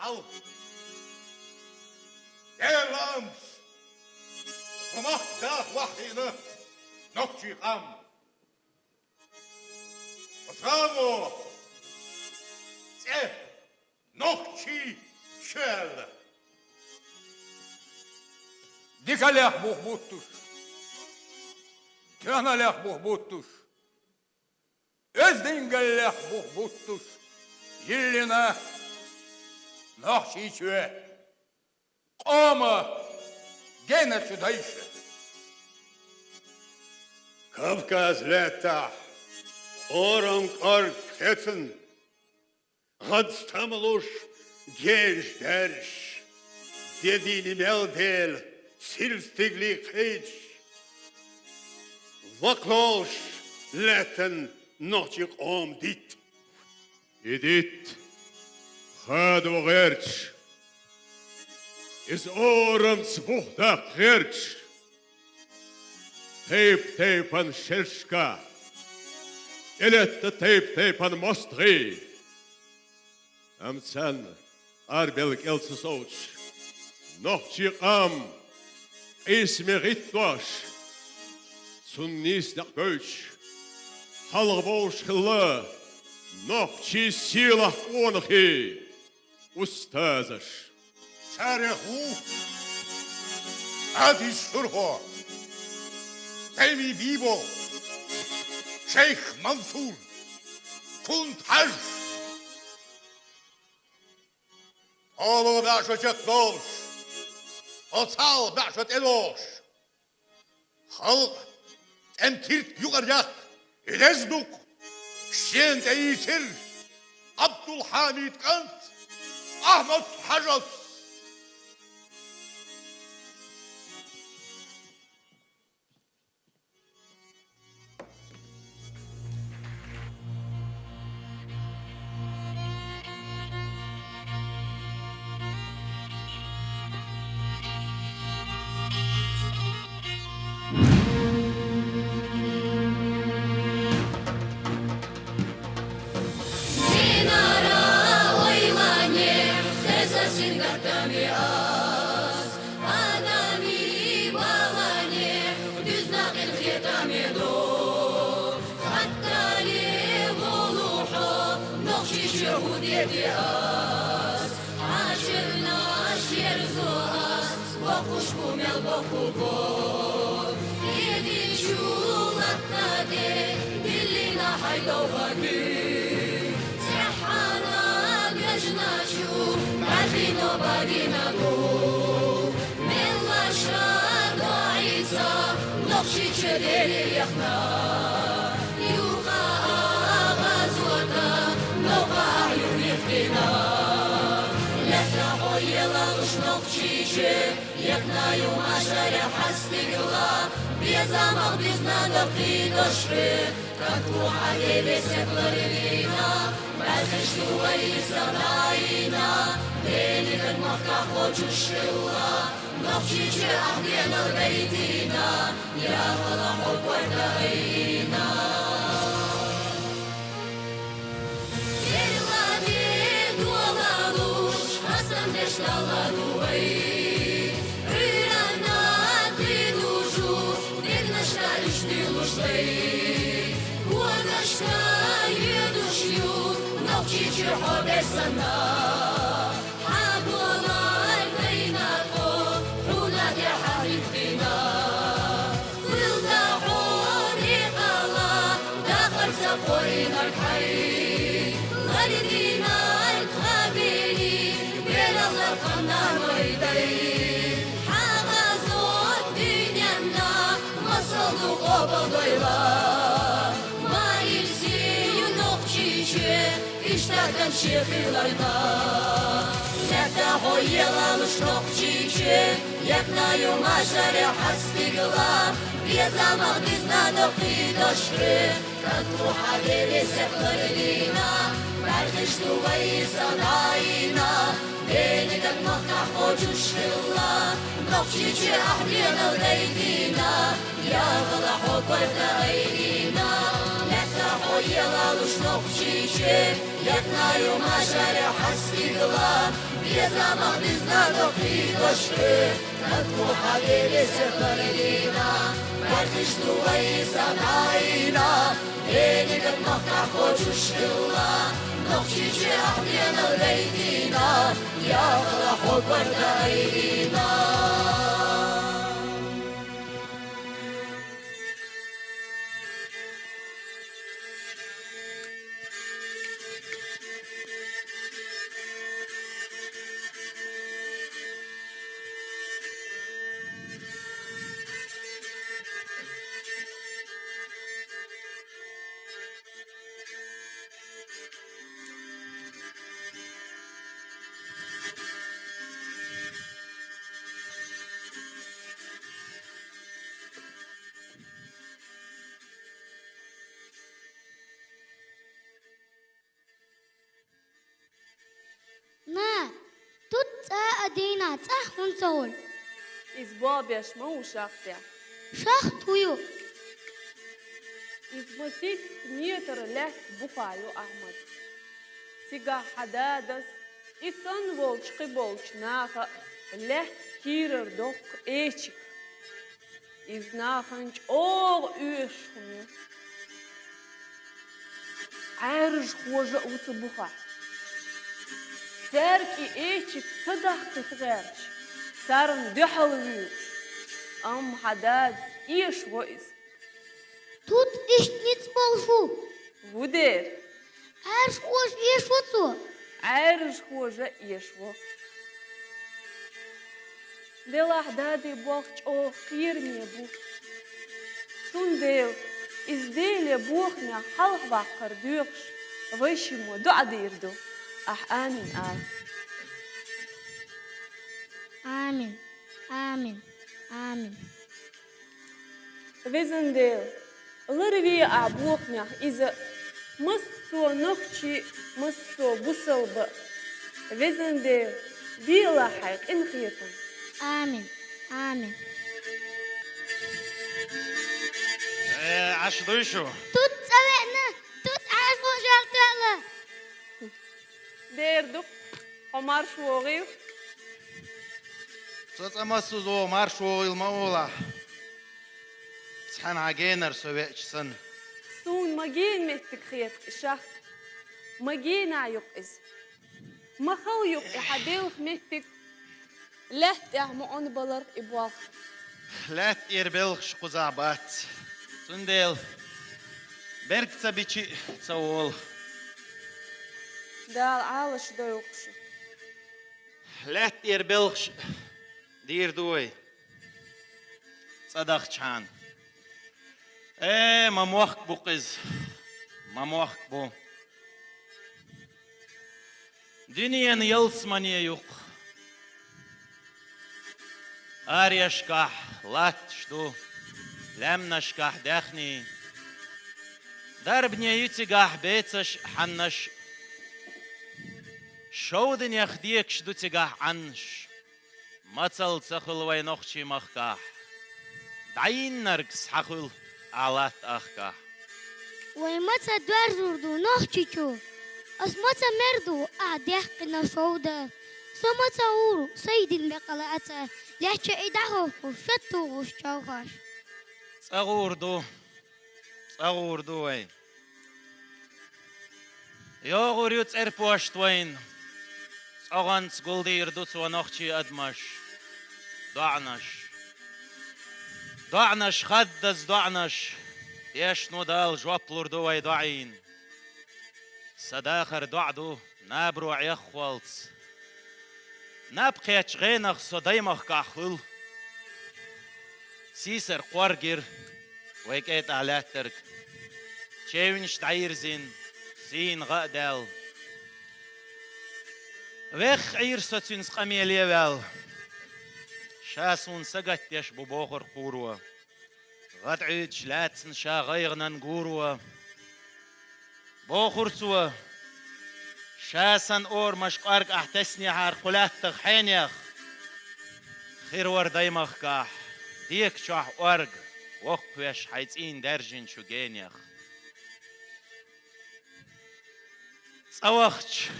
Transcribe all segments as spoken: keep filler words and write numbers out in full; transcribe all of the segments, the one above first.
хьалха. Дела лаамца, хӀамах даха вахийна нохчий къам. Ва цамо цӀе нохчий чу аьлла. Дикалех бух буттуш, тоьхналех бух буттуш, оьздангаллех бух буттуш, йиллина Нохчийчоь къома генарчу дайша. Кавказ лаьттахь орам кӀорг кхецна, гӀад стам луш генаш даьржаш, де дийна мел Дела сирла стиглий кхечаш, вакхалолуш лаьттан нохчий къома дитт. И дитт хадо гӀерташ, иза орамца бух даккха гӀерташ, тайп-тайпана шерашкахь, тӀелетта тайп-тайпана мостагӀий. Амма царна арабелла кӀел ца совцуш, нохчий къам къийсаме гӀиттош, цунна нийса некъ гойтуш, хьалха бовлуш хилла нохчий сийлахь къонахий, устазаш. Царех ву Адис Шурхо, Тайми Бибо, Шайх Мансур, Кунт Хьаж. Олу баьӀ шо чекхдолуш, оцхьалла баьӀ шо тӀедогӀуш, халкъ тӀеман киртиг юкъара яккха, и деза дукха шена тӀеийцира Абдулхьамид кӀант Ахьмад-Хьажас. Динара ойлане, хеза сингаттаме ас. Адамийн баланехь дуьзна къинхетаме до, хаттале волу хьо, Нохчийчоь хӀун де те ас? Хьан чевнаш ерзо ас, боккхуш бу мел боккху бо. Эдинчу латта тӀе диллина хьайн довха куьг. Цхьана гажначу бӀаьхино бадина ду. Мелла ша доӀица Нохчийчоь Деле яхна. Юха а гӀазота новкъа ахь юхнехдина. Лаьтта хьо елалуш Нохчийчоь, яхна ю машарехь хьастигла, безамах дуьзна даккхий дошхе. Как ву хьан леле сепларина, бӀаьрхиш ду вай са дайна, Делиган махкахь кхочуш хилла, Нохчийчоь ахь денал гайтина, яхала хьо корта айина. Керла де дола луш, хастам деш дала ду вай. Ӏуьйранна кхин дужу, дегнашка уьш дуьйлуш дай. Когашка йоьдуш ю, Нохчийчоь хьо бер санна. Хьан болар дайна тхо, хьуна тӀе хьан хӀиттина. Хилла хьо декъала, дахарца кхоийнарг хьай. Лардинарг тхан бери, бералла тхан нанойдай. Хьан гӀазот дуьненна, масал ду къобалдойла. Ма ирсе ю Нохчийчоь, иштта дан шен хиларна. Лаьтта хьо елалуш Нохчийчоь, яхна ю машарехь хьастигла, безамах дуьзна даккхий дошхе. Как ву хьан леле сепларина, бӀаьрхиш ду вай са дайна, Делиган махкахь кхочуш хилла, Нохчийчоь ахь денал гайтина. Яхала хьо корта айина, лаьтта хьо елалуш Нохчийчоь, яхна ю машарехь хьастигла, Еза мах бизнадо хидошкы, над кухалере сефардина, бартиш тулай сатайна, элигат махта хочушкыла, нохчичи ахмена лейдина, яхла хопардайна. На, тут цӀа а дина, цӀа хӀунца гӀур? Из бобеш ма ву шахтя. Шахт ву ю. Из масит метр лаьтта бухал ю, Ахьмад. Цигахь хьан дадас, и санна волчу кхиболчу наха лаьтта кийрара доккха эчиг. Иза нахана чӀогӀа оьшуш хӀума ю. Ӏаьржа хожа а ву цу бухахь. Цаьрга и эчиг ца дахкийта гӀерташ, царна дуьхьал вуьйлуш. Амма хьан дадас эшаво иза. Тут иштта ницкъ болуш ву? Ву дера. Ӏаьржа хожа эшаво цо? Ӏаьржа хожа эшаво. Делахь даде болх чӀогӀа кхераме бу. Цундела иза Деле бохамех хьалхаваккхар доьхуш, вай шиммо доӀа дийр ду. Ахь амин ала. Амин, амин, амин. Везан Дела, ларве Ахь бохамех иза массо а нохчи, массо а бусалба. Везан Дела, белахь Хьайн къинхетам. Амин. Амин. Э, Ӏаш дуй шу? Тут цӀа веана, тут Ӏаш вожал тоьлла. Дера ду, хьо марш вогӀийла. Со цӀа массаза вогӀу, марш вогӀийла ма олахь. Цхьана хьан генара со веача санна. Суна ма гена меттиг хета и шахт. Ма гена юкъ иза. Ма хала юкъ и хьан белха меттиг. Лаьтта тӀехь ма Ӏунбаларх и болх. Лаьтта тӀера белхаш кхузахь бац. Цундела берг ца бичи а ца волу. Дала Ӏалаш дойла шу. Лаьтта тӀера белхаш дийр ду вай. ЦӀа дахчахьана. Э, ма мохк бу-кх иза, ма мохк бу. Дуьненан ялсамане ю-кх. Арешкахь латташ ду, лаьмнашкахь даьхний. Дарбане ю цигахь бецаш а, хьаннаш а. Шовданех декаш ду цигахь Ӏаннаш. Мацалла ца хуьлу вайн нохчийн махкахь. ДӀайиннарг схьахуьлу ахь латта ахкахь. Вай маца доьрзур ду Нохчийчу? Ас маца мер ду ахь даьккхина шовда? Со маца гӀур ду, сайдина бекъала аца, лаьчча и дӀахӀокхуш, шаттухуш чавхаш? ЦӀа гӀур ду. ЦӀа гӀур ду вай. ЙогӀур ю цӀерпошт вайна. ЦӀогӀанца гулдийр ду цо нохчийн адамаш. ДоӀанаш. ДоӀанаш, хаддаза доӀанаш. Дешно Дала жоп лур ду вай доӀийн. Сан дахар доӀа ду, набаро Ӏеххолц. Наб кхеччу гӀенах со даймахкахь хуьлу. Сийсара кхор гира вай кӀетӀахь лаьттарг. Чевнаш дӀайирзина, сийна гӀа а даьлла. Вехха Ӏийра со цуьнца къамеле а ваьлла. Ша суна сагатдеш бу, бохура кхуро. ГӀа дӀуьйдуш лаьцна ша гӀайгӀанан гуро. Бохура цо: «Ша санна орамаш кӀорга ахь теснехьара кху лаьттах хьенех, хир вара даймахкахь, дека чохь орга, воккхавеш хьайн цӀийнан даьржинчу генех». ЦӀа вахча,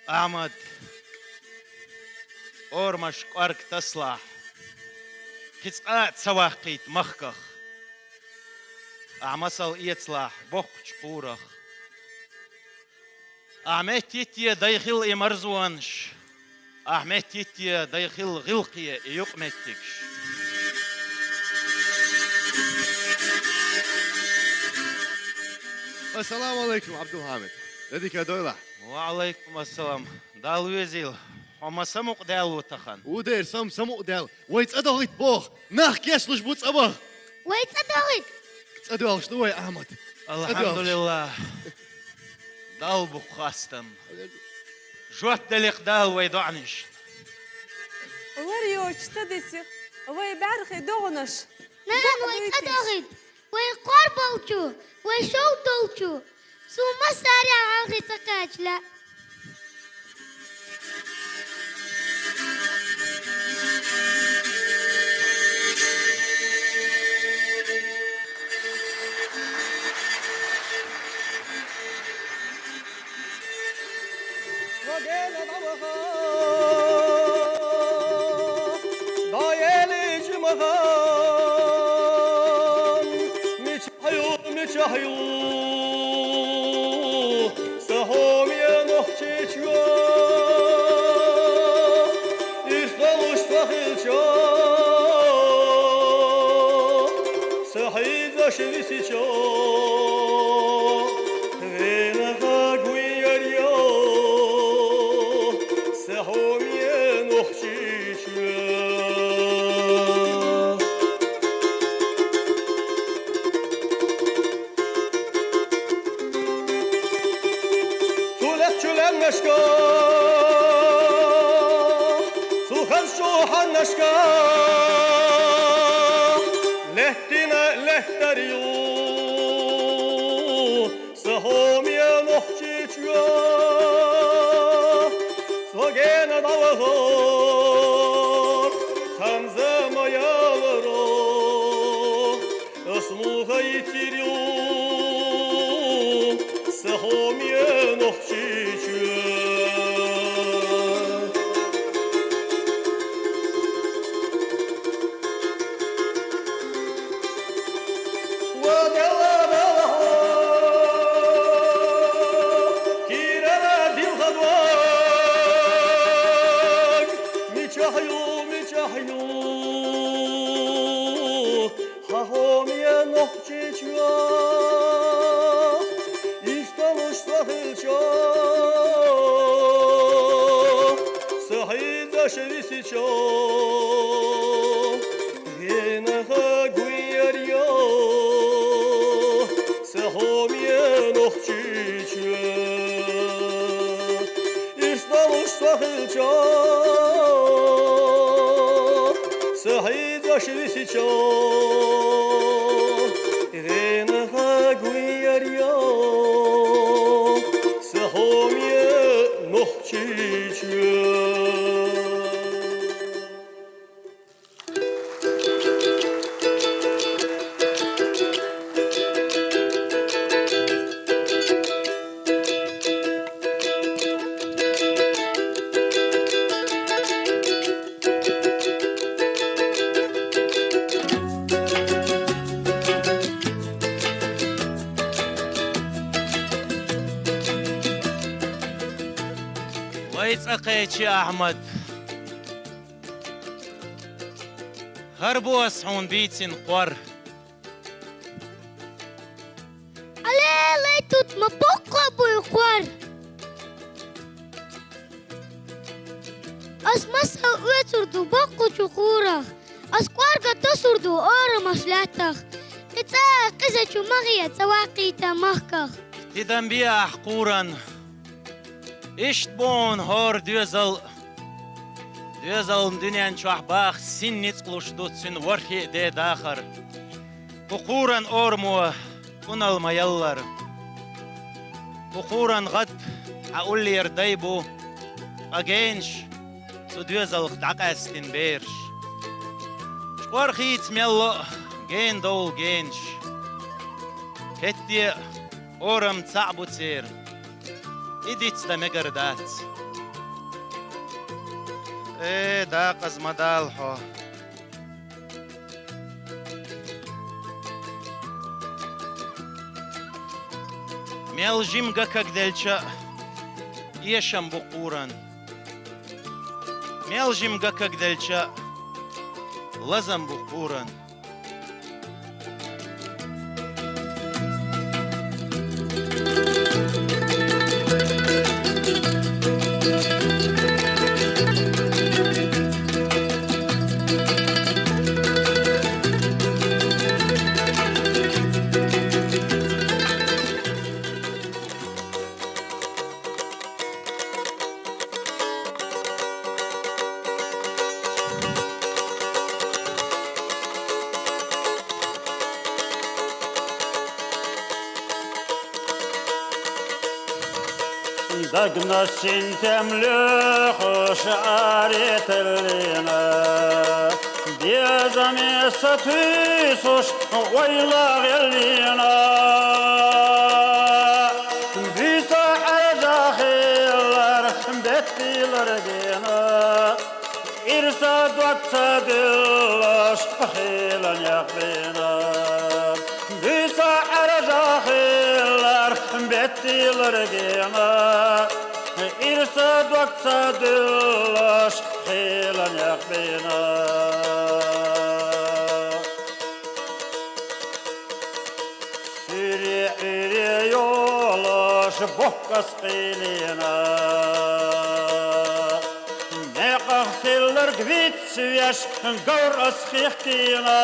Ахьмад, орамаш кӀоарга таслахь, кхин цкъа а ца ваккхийта махках. Ахьа масал эцалахь боккхача кхурах. Ахьа меттахӀитте дай хила и марзонаш, ахьа меттахӀитте дай хила гӀиллакхе и юкъ меттигаш. Ассаламу Ӏалайкум, Ӏабдулхьамид. Де дика дойлахь. Ва Ӏалайкум ассалам. Дала везийла. Хьо ма самукъадаьлла ву тахан? Ву дера, со ма самукъадаьлла. Вай цӀа дохийта боху. Нах кечлуш бу цӀа баха. Вай цӀа дохийта. ЦӀа доьлхуш ду вай, Ахьмад. ЦӀа доьлхуш. АлхьамдулиллахӀ. Далла бу хастам. Жоп делира Дала вай доӀанашна. Лар йоцуш ца дисира вай бӀаьрхи догӀанаш. Нана, вай цӀа дохийта. Вай кхор болчу, вай шовда долчу, суна массаьрга хьалхе ца кхача лаьа. Ва гена дӀаваха, дӀаелича махан, мичахь ю, мичахь ю, сан хьоме Нохчийчоа, ирс долуш ца хилча, сан хьийзаш висича, венах гуйяр ю, сан хьоме Нохчийчоа. Цу лехчу лаьмнашка, цу хазчу хьаннашка лаьттина лаьттар ю сан хьоме Нохчийчоа. Со гена дӀавахар, ханза ма яларо, ас муха йицир ю сан хьоме Нохчийчоа. Ва Дала, Дала, кийрара дилха дог, мичахь ю, мичахь ю, хьан хьоме Нохчийчоа, ирс долуш ца хилча, сан хьийзаш висича, венах гуйяр ю сан хьоме Нохчийчоа. Ирс долуш ца хилча, сан хьийзаш висича, венах гуйяр ю сан хьоме Нохчийчоа. Вай цӀа кхечи, Ахьмад. ХӀара бу ас хьуна бийцина кхор. Алелай, тут ма боккха буй кхор. Ас масал оьцур ду боккхачу кхурах, ас кӀорга тосур ду орамаш лаьттах, кхин цкъа а къизачу ма гӀе цӀа ваккхийта махках. Тидам бе ахь кхуран, иштта бу хьуна хӀора доьзал. Доьзална дуьнен чохь баха син ницкъалуш ду цуьнан ворхӀе а ден дахар. Кху кхуран орамо кӀуналла ма-яллара. Кху кхуран гӀад хьан уллера дай бу, ткъа генаш цу доьзалх дӀакъаьстина бераш. ЧӀор хийца мел ло а, гена довла генаш. ХӀетте а орам цхьаъ бу церан, и дицдан мегар дац. Э, дакъаза ма дала хьо. Мел жима гакаг делча а, эшам бу кхуран. Мел жима гакаг делча а, лазам бу кхуран. Дагна синтем лоьхуш ареталлина, безаме сатуьйсуш ойла гӀеллина. Буьйса Ӏаьржа хилар беттийлар гена, ирса дог ца дуьллуш хила некъ бина. Буьйса Ӏаьржа хилар беттийлар гена, ирса дог ца дуьллуш хила некъ бина. Суьре-Ӏуьйре йолуш боккъас къийлина, некъах тилларг вицвеш говрас хихкина.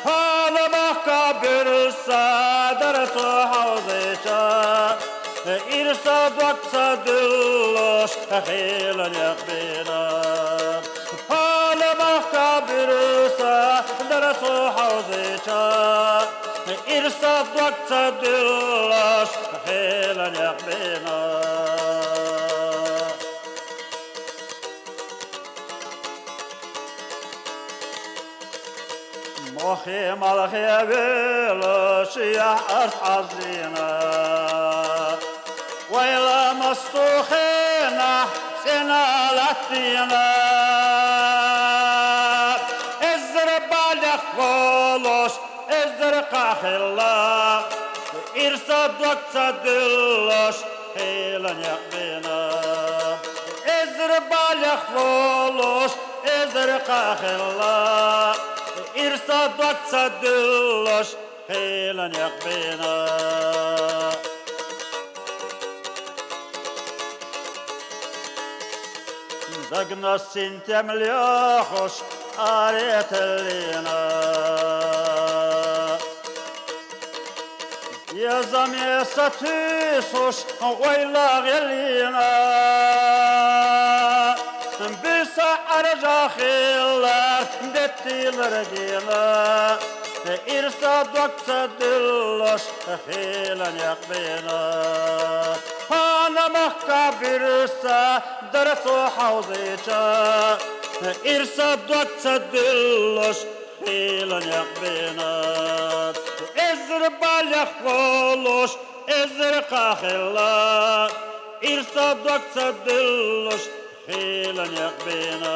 Пана махка буьрса дара цо хьовзийча, ирса дог ца дуьллуш хила некъ бина. Пана махка буьрса дара цо хьовзийча, ирса дог ца дуьллуш хила некъ бина. Мохе-малхе велаш яхь арц Ӏазлина, ойла массо а хенахь цӀена латтийна. Эзар балех волуш, эзар кхаъ хилла, ирса дог ца дуьллуш хила некъ бина. Эзар балех волуш, эзар кхаъ хилла, ирса дог ца дуьллуш хила некъ бина. Дагна синтем лоьхуш ареталлина, безаме сатуьйсуш ойла гӀеллина. Буьйса Ӏаьржа хилар беттийлар гена, ирса дог ца дуьллуш хила некъ бина. Пана махка буьрса дара цо хьовзийча, ирса дог ца дуьллуш хила некъ бина. Эзар балех волуш, эзар кхаъ хилла, ирса дог ца дуьллуш хила некъ бина.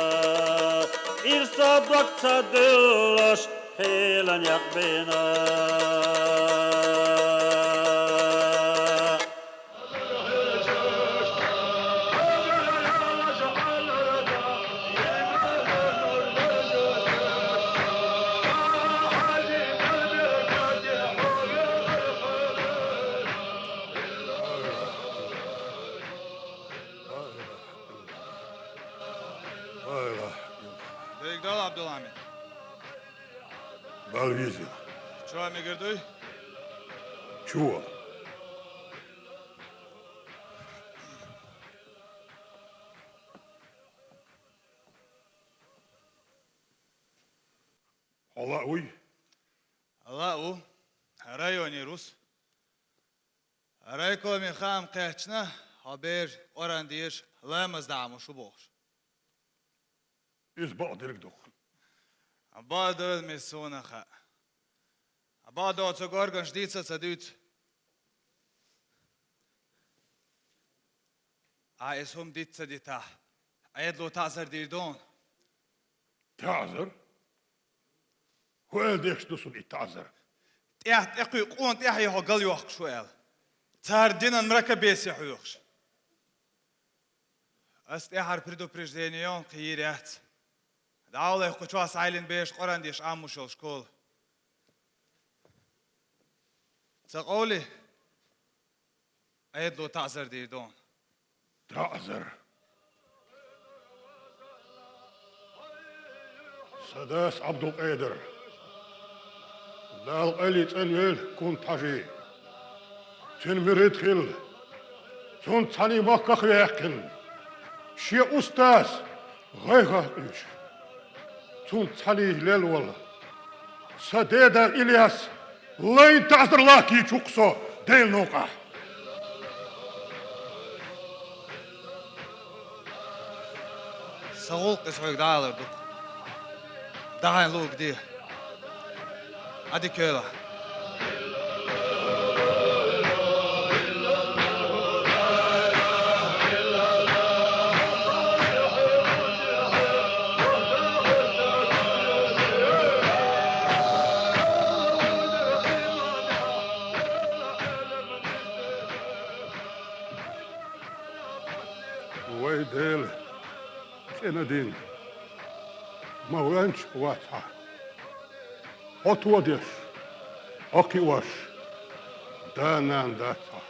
Ирса дог ца дуьллуш хила некъ бина. Дайгдал, Абдулхьамид. Бал виза. Чу а мегар дуй? Чу а. Хьо ла а вуй? Ла а ву. Районера ву со. Райкоме хаам кхаьчна, хьо бер Къуръан дезаш, ламаз дӀа Ӏамош ву бохуш. Иза бакъдерг ду-кх. Бакъдолу, мис суна хаьа. Бакъдолу цу горганаш дийца а ца дуьйцу. Ӏа из хӀума дита ца дитахь, Ӏедало таӀзар дийр ду хьуна. ТаӀзар? ХӀу аьлла деш ду шуна и таӀзар? ТӀехь тӀекхуьй къона тӀехье хьо галйохкуш ву аьлла. Цара динан мракобесие хьоьхуш. Ас тӀехьара предупреждение йо хьуна, кхин йийр яц. ДӀа а валахь, кху чохь схьайиллина бераш Къуръан деш Ӏамош йолу школа. Ца къовлий, Ӏедало таӀзар дийр ду хьуна. ТаӀзар. Сан дас Ӏабдулкъедар, Дала къайле цӀанвойла, Кунта-Хьажи. Цуьнан мурид хилла, цунца цхьаьний махках а ваьккхина, шен устаз гӀайгӀа а къуьйсуш, цунца цхьаьний лелла волу сан деда Ильяс лайн таӀзар латтийча ву-кх со Делан новкъахь. Сан гӀуллакх иза хьоьга дӀаалар ду-кх. Дахьийна луург де. Ӏадика йойла. Вай Дела, цӀена дин, ма венча вац хьан. Хьо тодеш, хьо кхиош, да-нана дац хьан.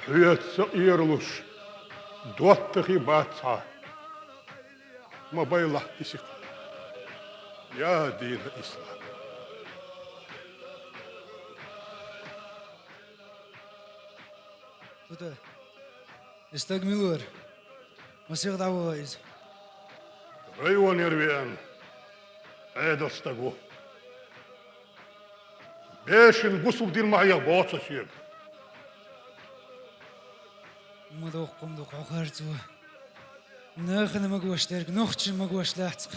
Хьоьца ца къералуш, доттагӀий бац хьан. Ма байлахь и сиха, я динан ислам. Тута, и стаг мила вара? Масех дӀавахара иза? Районера веана Ӏедалан стаг ву. Бешана бусалба дин ма хьеха боху цо соьга. Ма доккха хӀума ду-кх хьо харцо. Нахана магош дерг нохчашна магош дац-кх.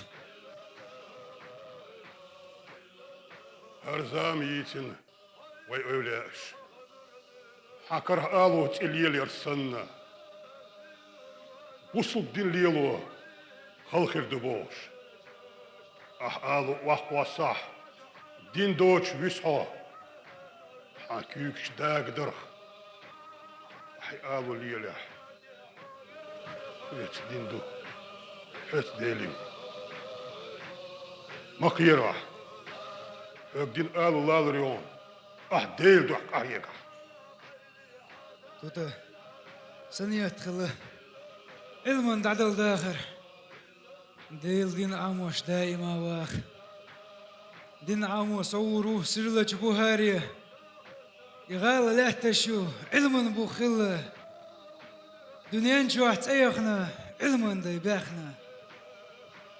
ХӀара зама йийцина вай эвлаяаш. Хьан карахь ало цӀе лелаяр санна, бусалба дин лело хала хир ду бохуш. Ахь ало охьакхоссахь, дин доцуш вуьсу хьо. Хьан куьйгаш дагадарх, ахь и ало лелахь. Хьоьца дин ду, хьоьца Дела ю. Ма кхерахь, хьоьга дин ало лалур ю хьуна, ахь Делан дуьхьа къахьегахь. Тута, сан ният хилла Ӏилман дӀадала дахар. Делан дин Ӏамош даима ваха. Дин Ӏамо со вур ву Сирлачу Бухаре. И гӀала лаьтташ ю, Ӏилман бух хилла. Дуьнен чохь цӀе яхана, Ӏилман дай баьхна.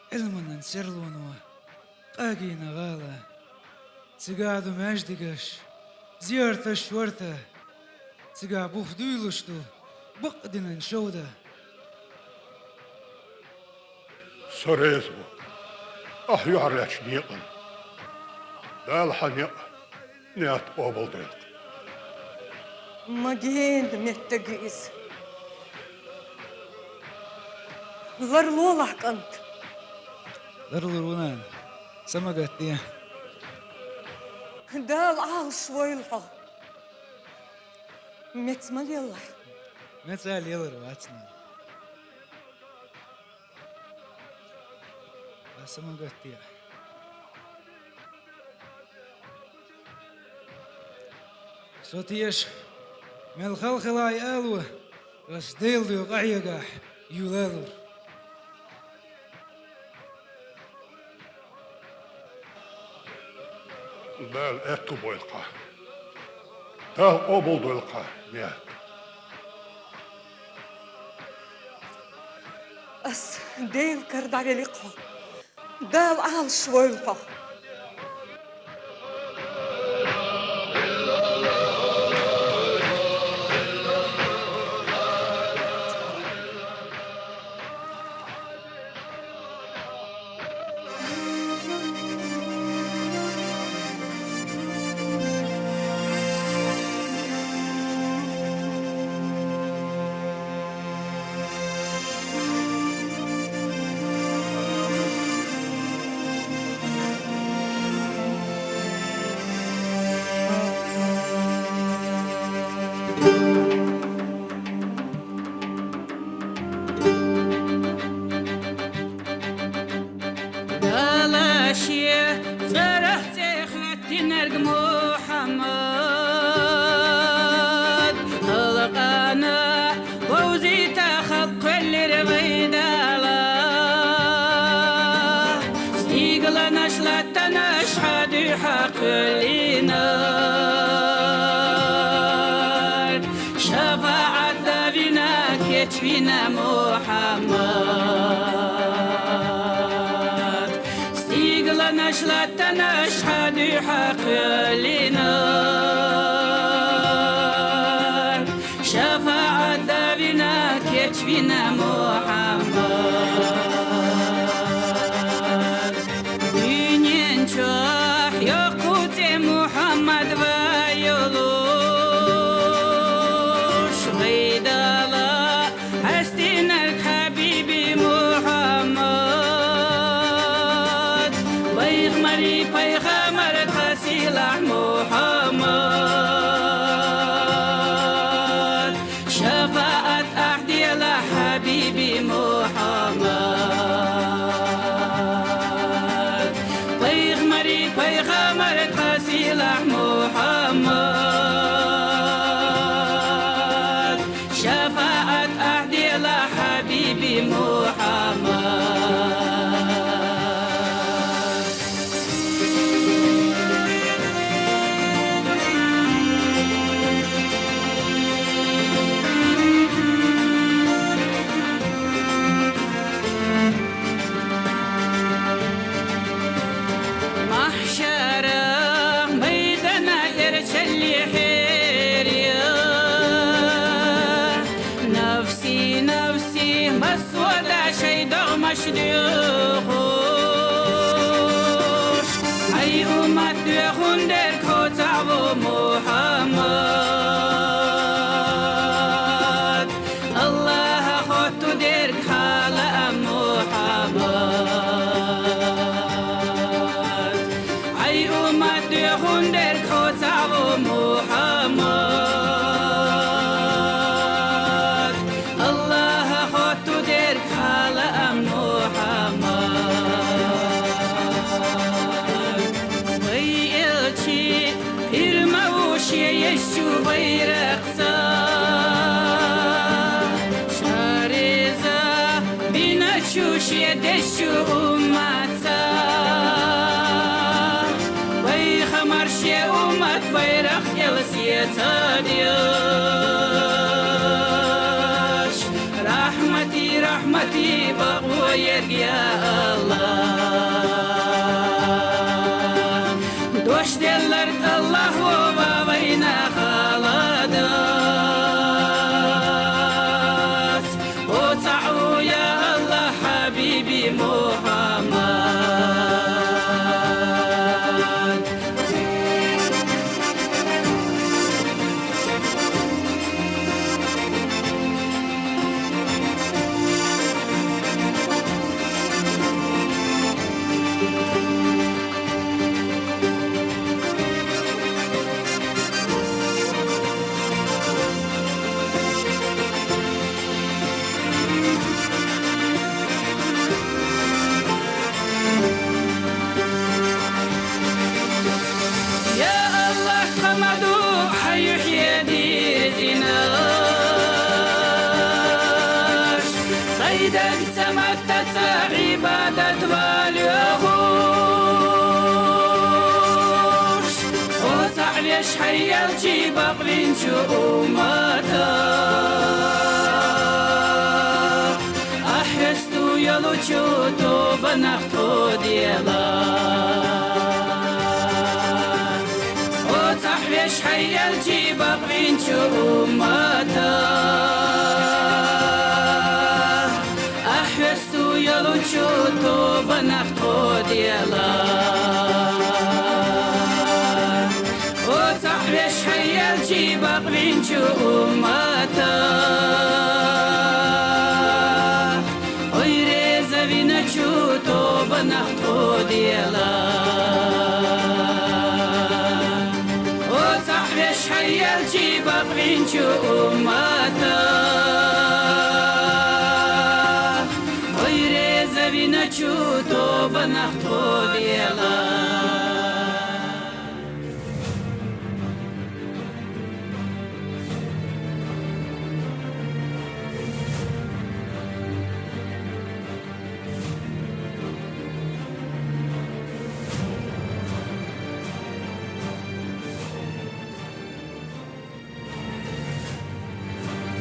Ӏилманан серлоно къагийна гӀала. Цигахь ду маьждигаш, зиярташ, шорта. Цигахь бух дуьйлуш ду бакъдинан шовда. Со реза ву ахь юьхьарлаьцначу некъана. Дала хьан некъ, ният къобалдойла-кх. Ма гена меттиг ю иза. Ларлолахь, кӀант. Ларлур ву, нана. Са ма гатде. Дала Ӏалашвойла хьо. Меца ма леллахь. Меца лелар вац, нана. Аса ма гатде. Со теша, мел хала хилахь и ало, ас Делан дуьхьа къахьегахь, юьлалур. Дала аьтту бойла хьан. Дала къобалдойла хьан ният. Ас Делан кара дӀавели-кх хьо. Дала Ӏалашвойла хьо. кечвина Мухьаммад. Стигланаш, латтанаш хьа дуьхьа кхоьллина. ШафаӀат давина, кечвина Мухьаммад. Дуьнен чохь йоккха цӀе Мухьаммад ван йолуш, вай Дала хьастинарг хьабиби Мухьаммад. Пайхамарий пайхамар, тхан сийлахь Мухьаммад. ШафаӀат ахь делахь хьабиби Мухьаммад. Пайхамарий пайхамар, тхан сийлахь Мухьаммад. ШафаӀат ахь делахь хьабиби Мухьаммад. Махьшара майдана эрчалли хьерия, нафси, нафси, масвада шайн догӀмаш доьхуш, хьайн уммат доьхун дерг хӀоцахь ву Мухьаммад. Аллахьа хотту дерг хьалаа Мухьаммад. Хьайн уммат доьхун дерг хӀоцахь ву Мухьаммад. Аллахьа хотту дерг хьалаа Мухьаммад. Вай элчи пир ма ву шен езачу байракхца, ша реза виначу шен дезачу умматца. Пайхамар шен уммат байракх кӀел сецадеш, рахьмати, рахьмати бакъо ерг, я Аллахь. Дош делларг Аллахь ву ва вайна халадац. Оцахь ву, я Аллахь, хьабиби Мухьаммад. Я Аллахь, тхан ма ду хьан юьхь дирзина, кхайдагца ма дац Ӏибадат ван лоьхуш. Оцахь веш хьайн элчий бакъвинчу умматах, ахь хьесту йолчу тобанах тхо делахь. Оцахь веш хьайн элчий бакъвинчу умматах, ахь хьесту йолчу тобанах тхо делахь. Оцахь веш хьайн элчий бакъвинчу умматах, хьо реза виначу тобанах тхо делахь. Оцахь веш хьайн элчий бакъвинчу умматах, хьо реза виначу тобанах тхо делахь.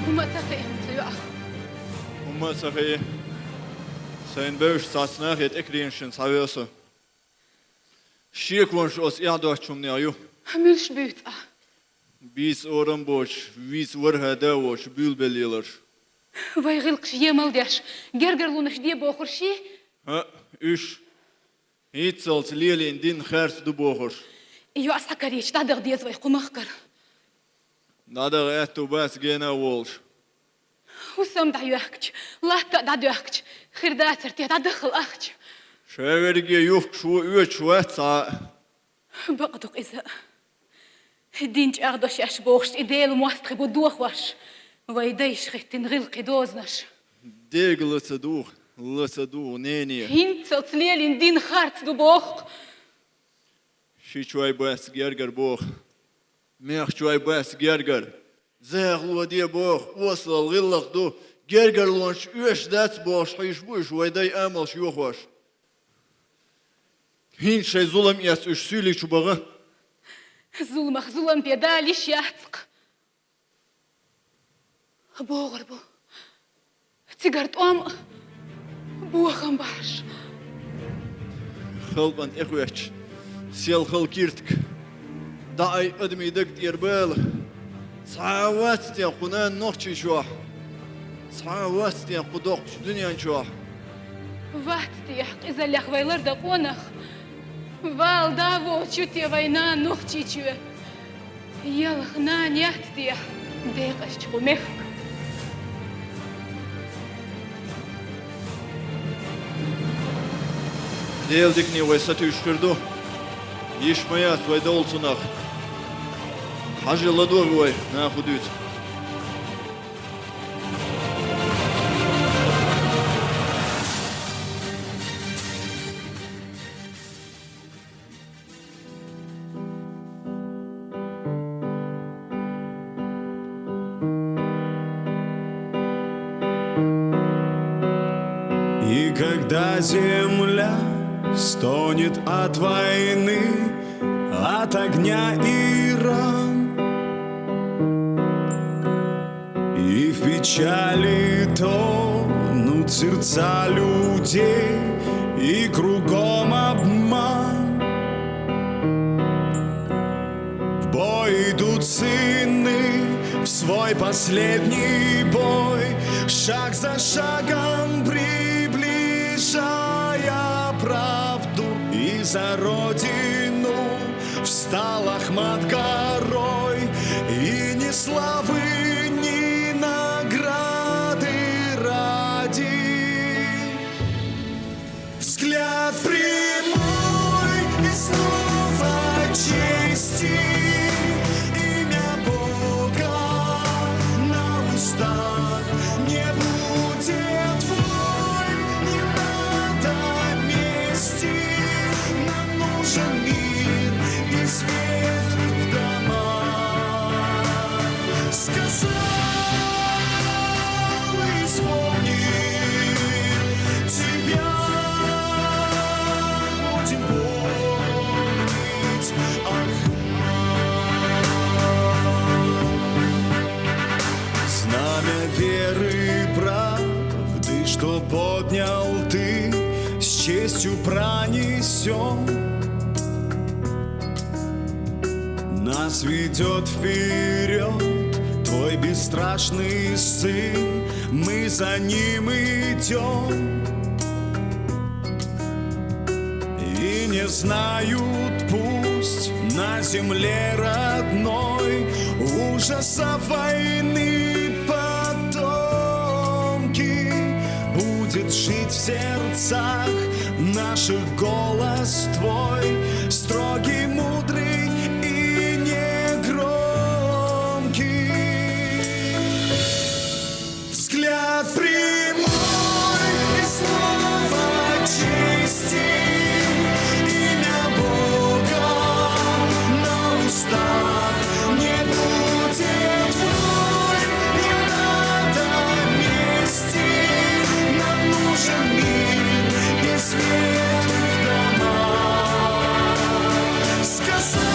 Умматах кхиъна ца йоах. Ма сахи, сайн бевш цац нахе тӀекренашин схьавеса. Шеконаш оцу эхь доцчу хӀуманех ю. Муьлш буьйцу ахь? Бийца орам боцуш, вийца ворхӀе да воцуш, буьйлабелла еларш. Вай гӀиллакхаш емал деш, гергарлонаш де бохурш ю? ХӀаъ, уьш. ХӀинццалц лелийна дин харц ду бохурш. И йоӀ схьакарийча, дӀадаха деза вай кху махкара. ДӀадаха аьтту бац гена а волуш. ХӀусам дӀайоьхкича, латта а дӀадоьхкича, хир дацара те дӀадаххал ахча? Ша верриге юхкуш ву, оьцуш вац цхьа а. Бакъ ду-кх иза. Дин чӀагӀдо шаьш бохуш, и Делан мостагӀий бу дохош, вай дайша хӀиттина гӀиллакхий дозанаш. Дега ла ца дугӀу, ла ца дугӀу, нене. ХӀинццалц лелийна дин харц ду боху-кх. Ши чой бац гергара боху. Мех чой бац гергара. Захало де боху, осалалла гӀиллакх ду, гергарлонаш оьшуш дац бохуш хьийзаш бу уьш, вай дай амалш йохош. ХӀинца шайн зулам эцна уьш суьйлий чу баха. Зуламах зулам бен Дала йиш яц-кх. БогӀур бу. Цигара тӀом а, бохам бахьаш. Халкъана тӀехоьттуш, сел хала киртиг, дӀаайъа адамийн даг тӀера бала. Цхьа а вац те кху нана Нохчийчохь? Цхьа а вац те кху доккхачу дуьнен чохь? Вац те, къизаллех вай лардан къонах? Вала да воцуш ю те вай нана Нохчийчоь? Ялх нана яц те декъазчу кху мехка? Делан дикане вай сатуьйсуш хир ду. Йиш ма яц вай довла цунах. Хьажа ладогӀа вай, нахо дуьйцу. И когда земля стонет от войны, от огня и ран, и в печали тонут сердца людей, и кругом обман. В бой идут сыны, в свой последний бой, шаг за шагом приближая правду. И за Родину встал Ахмат горой, и ни славы, ни награды ради. Взгляд прямой и снова чести, имя Бога на устах. Не будет войн, не надо мести, нам нужен мир и свет в домах. Сказал, исполни, тебя будем помнить, Ахмат. Знамя веры и правды, что поднял ты, с честью пронесём. Нас ведёт вперёд твой бесстрашный сын, мы за ним идём. И не знают, пусть на земле родной, ужаса войны потомки, будет жить в сердцах наших голос твой, строгий, мудрый и негромкий. Взгляд прямой и слово чести, имя Бога на устах. Не будет войн, не надо мести, нам нужен мир и свет в домах. Сказал,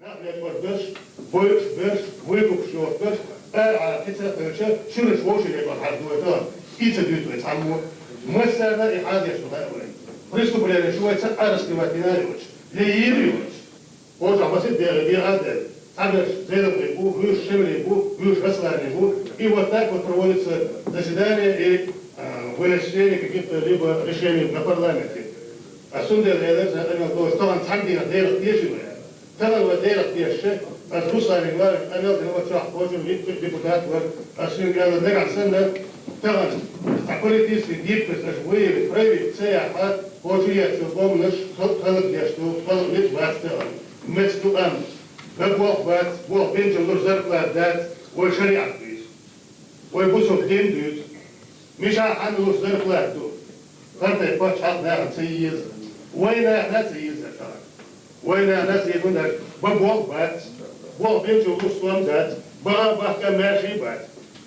Нах лекхар берш, бойуш берш, вуйгуш йохуш берш, ара кхин ца хилча, шуьраш вовшийн лекхар хьажа дойта, и ца дуьйцу вай цхьаммо. Массарна и хьадеш ду хаьа вай. Преступлени шу вай ца арестовать дина йоцуш, я йийр йоцуш. Кхочахь масех дегӀе дегӀа а даьлла, цхьаберш Зейнабхи бу, вуьш Шевли бу, вуьш Аслани бу. И вот так вот проводится заседание и, а, вынесение каких-то либо решений на парламенте. А цундела элира сан къамел доцуш, тахана цхьана дийнахь дерах деши вай. Тахана вай дерах дешча, ас Руслане вара къамел дина вачохь кхочун витту депутат вара, ас шуьга аьлла, нагахь санна, тахана цхьа политический гибкость аша выявить, проявить ца яхь, кхочу еттачу къоманаш хал-, халкъ деш ду, халкъ ницкъ бац тахана. Меца ду къам, га болх бац, болх бинчул луш зарплата дац, вай шариӀат дуьйцу. Вай бусалба дин дуьйцу. Миша хьанна луш зарплата ду? Хартайпа пачхьалкх нахана ца еза. Вай нахана ца еза тахана. Вай нахана ца еза, хӀунда аьлча бан болх бац. Болх бинчул луш сом дац. Бан а бахка маьрший бац.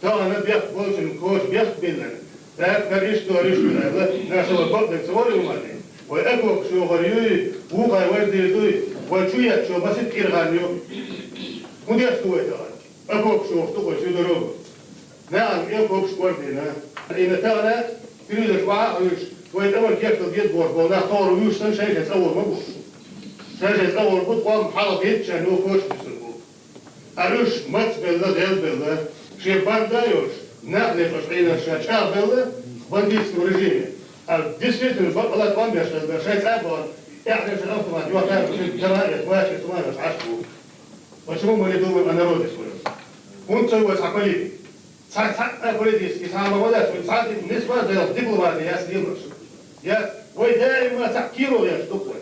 Тахана бехк болчун кхочу бехк биллина. ТӀаккха хӀара иштта, иштта аьлла, наша вай бакъдерг ца вара ю ма де. Вай окопаш йохур юй, вукхара вай дийр дуй, вай чу еттачо масийтта кӀира хан ю. ХӀун деш ду вай тахана? Окопаш йохуш ду вай цу дорогу. Нахана окопаш кӀордийна. Ина тахана телевизораш охьа а хьуьйсуш, вай тӀаман кечдала деза бохуш болу нах тохара вуьйш санна шайн-шайн цӀа гӀур ма бу. Шайн-шайн цӀа гӀур бу, тхо-м хьалха дитта шайн йохуш бисур бу. А уьш мацбелла, гӀелбелла, шен банда а йолуш, нах лечкъаш Ӏийнарш ша чӀагӀбелла бандитском режиме. А действительно, бакъала тӀом беш хилла, шайн цӀа а бахана, эхь дерш автомат йохкар, шуьга гара а эцна, ваче туманаш Ӏаш бу. Почему мы не думаем о народе своём? ХӀунда ца вай цхьа политик? Цхьа, цхьа а политический цхьа а ма вадац, вай цхьа а дип-, нисбар делахь дипломатия яц лелаш. Яц, вай даима цхьа кийро еш ду вай.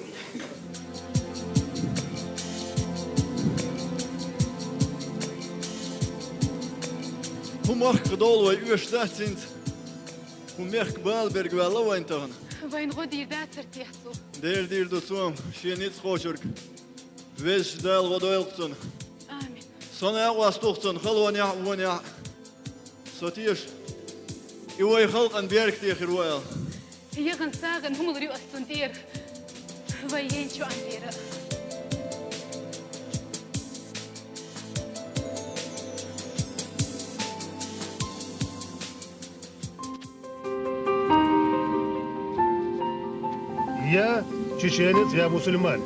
ХӀун махках довла вай оьшуш дац хӀинца? ХӀун мехкан бала берг ваьлла вайна тахана? Вайна гӀо дийр дацара техьа цо? Дера дийр ду цо-м, шен ницкъ кхочург. Везачу Дала гӀо дойла-кх цунна. Амин. Со накъост ду-кх цунна халонехь а, вонехь а. Со теша, и вай халкъан беркате хир ву аьлла. Яган сагӀан хӀумалур ю ас цунна тӀера. Вай ен чу ан тӀера. Я чеченец, я мусульманин.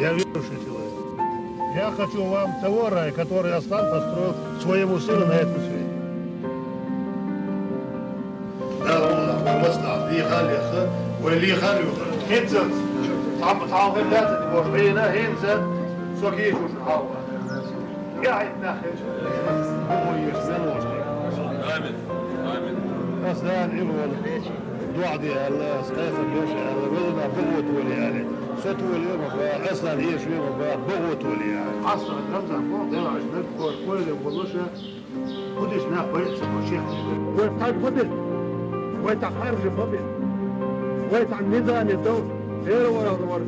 Я верующий человек. Я хочу вам того рая, который Аслан построил своему сыну на этом свете. Дала вай маслахьат лехар а леха, вай лехар а юха. ХӀинца цхьа, цхьа хӀума хир дац, бохуш, Ӏийна, хӀинца со кийча ву шуна хьалха. Амин. Амин. Ас Дала Ӏилла доӀа де аьлла, ас къайса беш аьлла, велина богӀо толе аьлла. Со толе ма баха, Аслан эшаве ма баха, богӀо толе аьлла. Ас Рамзан боху, делахь наг кхойла волуша, будучу нах байа ца бо чехь. Вай цхьа ма бина, вай цхьа харжа ма бина, вай цхьа низаме дов, Дера вара вара.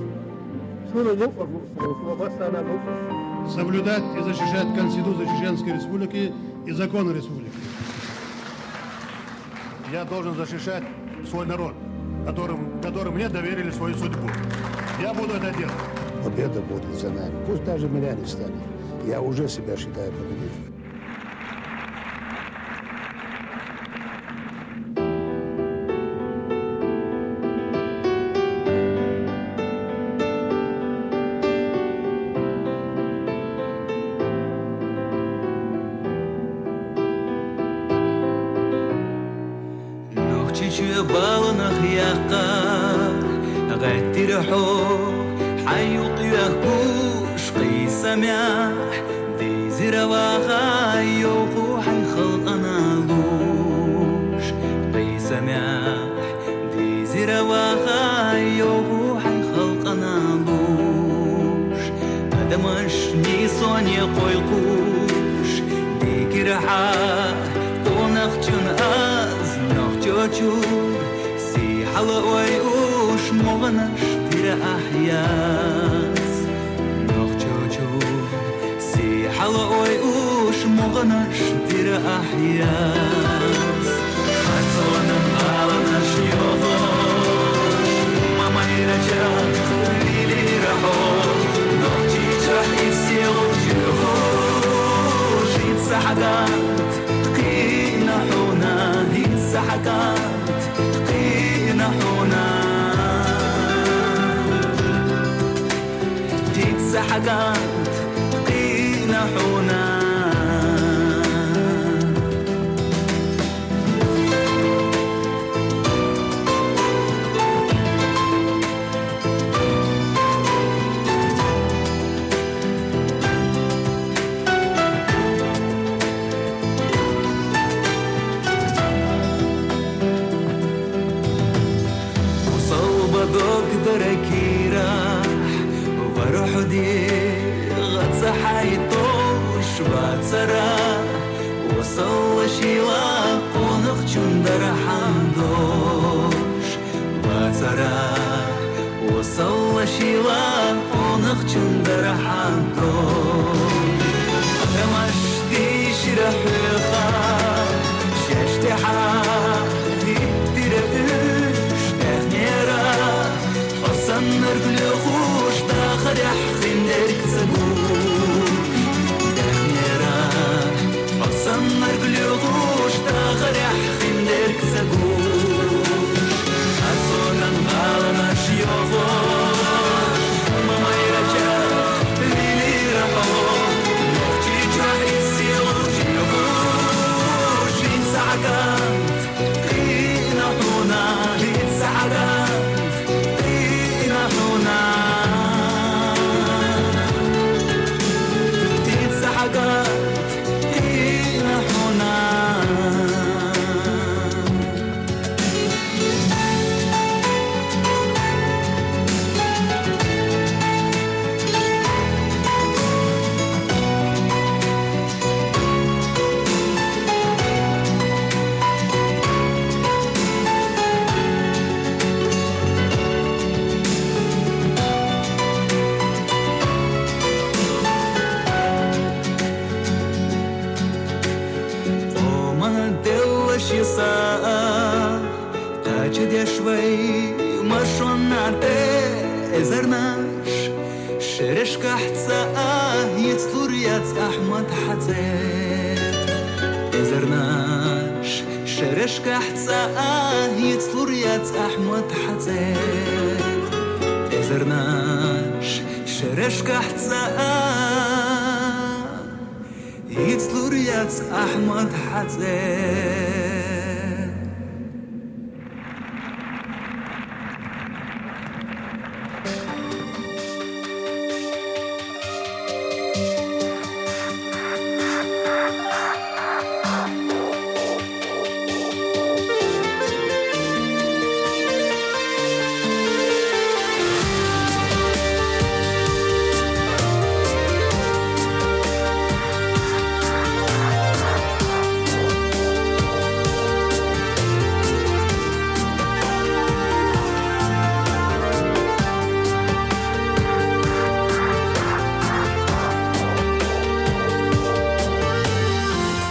Шуна луъург луъу, ва массарна луъу. Соблюдать и защищать Конституцию Чеченской Республики и законы республики. Я должен защищать свой народ, которым, которым мне доверили свою судьбу. Я буду это делать. Победа будет за нами. Пусть даже меня не станет. Я уже себя считаю победителем. Баланах яхха гӀеттира хьо, хьай юкъ йоьхкуш къийса мехь, дийзира ваха йоху хьай халкъана луш. Къийса мехь, дийзира ваха йоху хьай халкъана луш. Адамаш нийсоне кхойкхуш, дикира хьа къонахчун аз, нохчочун сий хьала ой уш могӀанаш дира ахь яз. Нохчочун сий хьала ой уш могӀанаш дира ахь яз. Харцонан гӀаланаш йохош, ма майрача лилира хьо, нохчийчохь иза сел чуьхуш. ХӀинца хьагант кхийна хьуна, хӀинца хьагант кхийна хьуна. ХӀинца хьагант кхийна хьуна. Усал бадок дара кийрахь, вара хьо дегӀаца хьай товш бацара. Усалла шила къонахчун дара хьан дош бацара. Усалла шила къонахчун дара хьан дош. Адамаш дийшира хьоьха, шаьш тӀехьа хӀиттира уьш даьхнера. Хьо саннарг лоьхуш дахарехь хиндерг ца гуш. Даьхнера, хьо саннарг лоьхуш дахарехь хиндерг ца гуш. Харцонан гӀаланаш йохош, ма майрача лилира хьо, нохчийчохь иза сел чуьхуш. ХӀинца хьагант кхийна хьуна, хӀинца хьагант кхийна хьуна. ХӀинца хьагант кхийна хьуна. Къоман делла ши сагӀа кхачадеш вай машенна тӀе эзарнаш. Шерашкахь цӀа а йицлур яц Ахьмад хьан цӀе. Эзарнаш, шерашкахь цӀа а йицлур яц Ахьмад хьан цӀе. Эзарнаш, шерашкахь цӀа а йицлур яц Ахьмад хьан цӀе.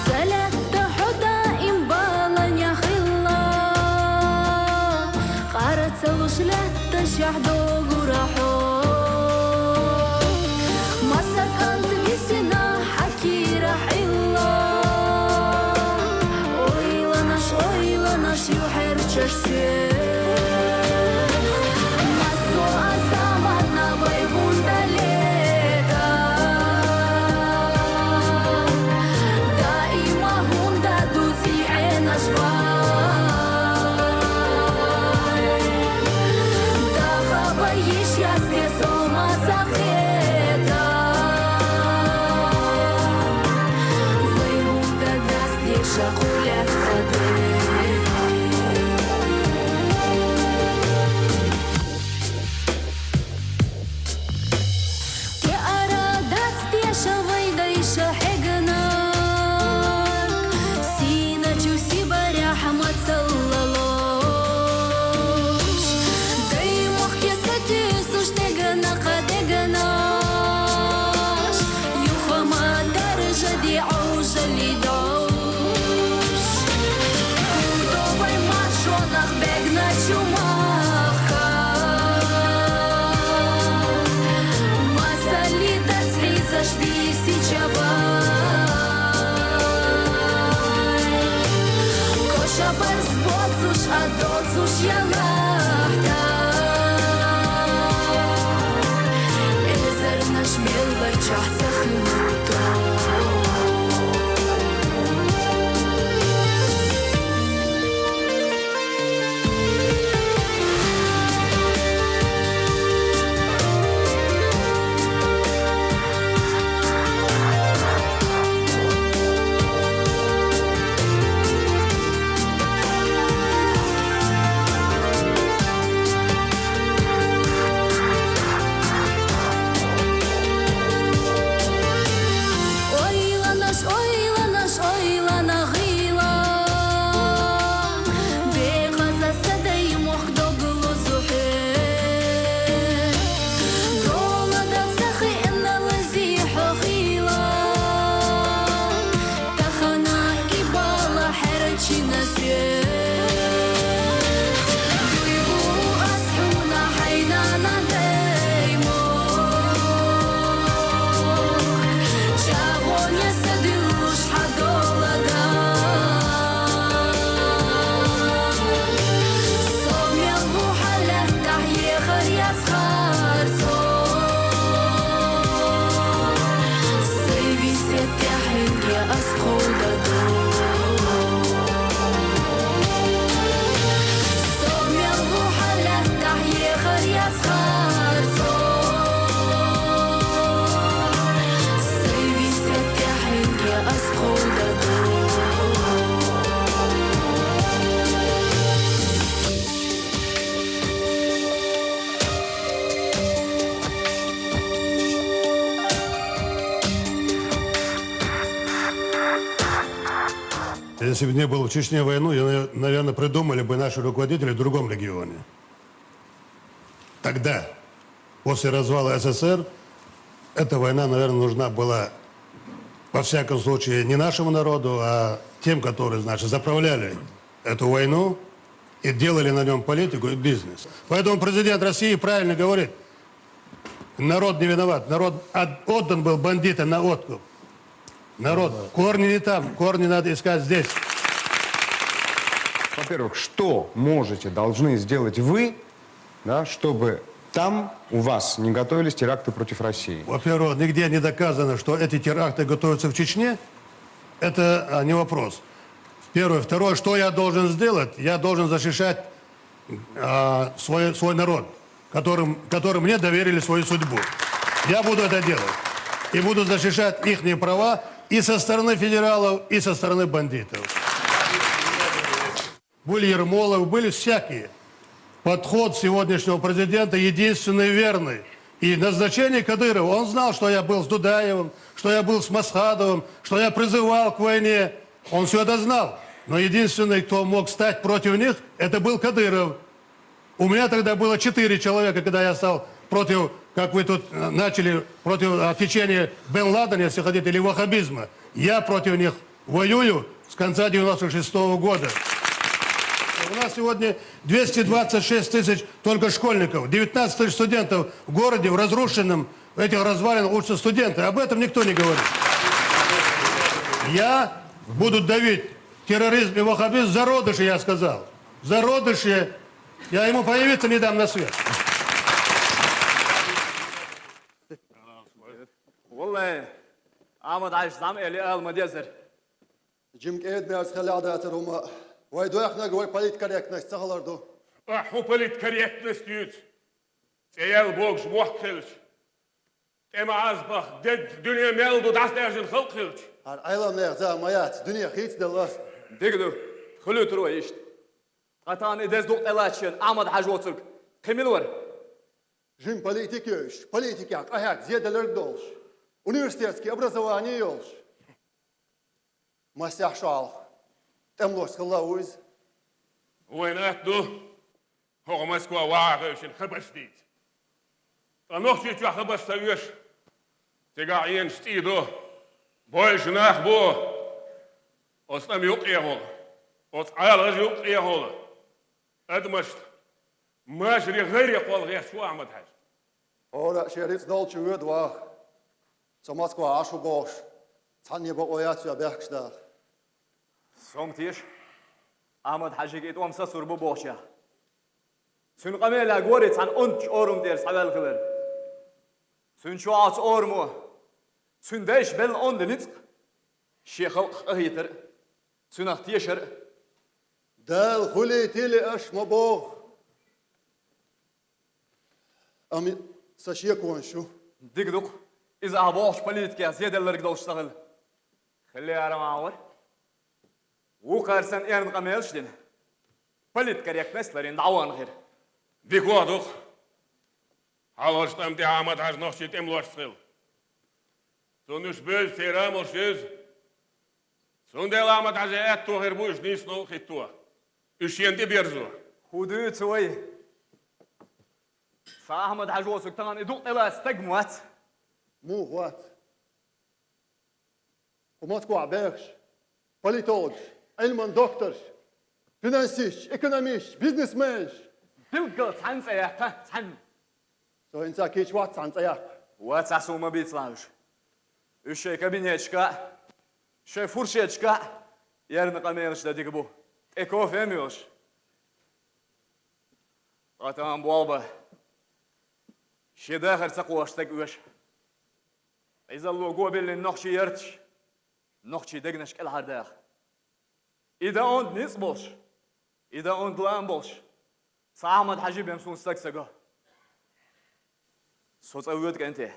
Салатта хьо даим баланехь хилла, къара ца луш лаьтташехь догура хьо. Масса кӀант висина хьан кийра хьилла. Ойланаш, ойланаш ю хьерчаш сел. Массо а заманна вай хӀунда леда? Даима хӀунда ду цӀий Ӏенаш вай? Ясне со маса хета, вай гьунда даст деша къуллугъ тадей. Кье ара даст деша вай дайша хьегна, сина чу сибаря хӀама цаллалаш. Даймахъ кеса тесуш дегна къадегнаш, юха ма даржади гӀужали даш. Курдовай машонах бегна чумахка, масали дацӀизаш биси чавай. Коша барс боцуш, адоцуш ялахта, эзарнаш мелвай чахъ цахилуто. Ойланаш, ойланаш, ойлана гъила, бекъаза садай мохк дог лузухӀе. Доладал са хиъналзи хьо гъила, тахана и бала хӀерачи насихӀ. Дуйбу ас хьуна, хӀяй нана, даймохк, чагъоне садилуш хьадоладай. Со мел ву хьалаттахъ ехар яз харцо, сай висетта хӀинге ас хъовдадо. Со мел ву хьалаттахъ ехар яз харцо, сай висетта хӀинге ас хъовдадо. Если бы не было в Чечне войны, я, наверное, придумали бы наши руководители в другом регионе. Тогда, после развала С С С Р, эта война, наверное, нужна была, во всяком случае, не нашему народу, а тем, которые, значит, заправляли эту войну и делали на нем политику и бизнес. Поэтому президент России правильно говорит: народ не виноват, народ от- отдан был бандитам на откуп. Народ, корни не там, корни надо искать здесь. Во-первых, что можете, должны сделать вы, да, чтобы там у вас не готовились теракты против России? Во-первых, нигде не доказано, что эти теракты готовятся в Чечне. Это а, не вопрос. Первое. Второе, что я должен сделать? Я должен защищать а, свой, свой народ, которым, который мне доверили свою судьбу. Я буду это делать. И буду защищать их права и со стороны федералов, и со стороны бандитов. Были Ермоловы, были всякие. Подход сегодняшнего президента единственный верный. И назначение Кадырова, он знал, что я был с Дудаевым, что я был с Масхадовым, что я призывал к войне. Он все это знал. Но единственный, кто мог стать против них, это был Кадыров. У меня тогда было четыре человека, когда я стал против, как вы тут э, начали, против а, течения Бен Ладена, если хотите, или ваххабизма. Я против них воюю с конца девяносто шестого года. У нас сегодня двести двадцать шесть тысяч только школьников, девятнадцать тысяч студентов в городе, в разрушенном, в этих развалинах учатся студенты. Об этом никто не говорит. Я буду давить терроризм и ваххабизм в зародыше, я сказал. В зародыше. Я ему появиться не дам на свет. Валлай, Амад Ӏайш, зӀамига ала ма дезар. Жимкьеда аз хала дацар хӀума. Вай дохнаг вай политкорректность ца хилар ду. Ахьу политкорректность юц. ЦӀе яьлла богуш мохк хилча, тӀеман Ӏазапах дедда дуьне мел ду дӀасадаьржина халкъ хилча. ХӀара Ӏеламнех за ма яц, дуьне хийцаделла. Дика ду, хуьлуьйтур вай иштта. Ткъа тахана и деза дукъ тӀелаьцна шена Ахьмад-Хьажа воцург кхин мила вара? Жима политик йолуш, политикехь къахьегна зеделларг долуш, университетский образование йолуш. Масех шо хьалха тӀемалошца хилла ву иза. Вайна атта ду хӀокху Москва ваха хевшина хабарш дийца. Ткъа Нохчийчохь хабарш ца оьшу, цигахь Ӏенаш цӀий ду, бойуш нах бу, оцу тӀама юккъехула, оцу ӀаьлгӀажа юккъехула. Адамашна машаре гӀайре кхолла гӀерташ ву Ахьмад-Хьаьжа. ХӀора а шен рицкъ долчу воьду ваха. Со Москва Ӏаш ву бохуш, цхьанне бакъо яц вай бехкаш даха. Со-м теша, Ахьмад-Хьаьжига и тӀом сацор бу бохучех. Цуьнан къамелехь гори цхьана онда орам тӀера схьаваьлла хилар. Цуьнан чохь оцу орамо цуьнан дайша белла онда ницкъ шен халкъах къахетар а, цуьнах тешар а. Дала хуьлий-тилий аша ма боху. Амма сан шеконаш ю. Дика ду-кх, иза ахь бохучу политикех зеделларг долуш ца хила. Хиллера ма вара. Вукхара санна эрна къамелаш дина, политкорректность ларйина дӀавахана хир. Дика ду-кх. Хьалхарчу тӀам тӀехь Ахьмад-Хьаьжа нохчийн тӀемалошца хилла. Цунна уьш бевза, церан а молуш еза. Цундела Ахьмад-Хьаьжин аьтто хир бу уьш нийсонал а хӀитто, уьш шена тӀеберзо. ХӀун дуьйцу вай? Сан Ахьмад-Хьаьжа воцург тахана и дукъ тӀелаца стаг ма вац. Муха вац? Кху Москвахь бехаш политологаш, Ӏилман доктораш, финансисташ, экономисташ, бизнесменаш. Билггал цхьанна цӀе яккха, цхьанна. Со хӀинца кийча вац цхьанна цӀе яккха. Вац, Ӏа суна ма бийцалахь уьш. Уьш шайн кабинеташка а, шайн фуршеташка а эрна къамелаш дан дика бу. ТӀе кофе-м йолуш. Ткъа тахана болх бан шен дахар ца кхоьхьуш стаг оьшу. Ӏизалло го биллина нохчийн ярташ, нохчийн дегнаш кӀелхьардаха. И дан онда ницкъ болуш, и дан онда лаам болуш, сан Ахьмад-Хьаьжи бен суна стаг ца го. Со цӀа воьду, кӀанте.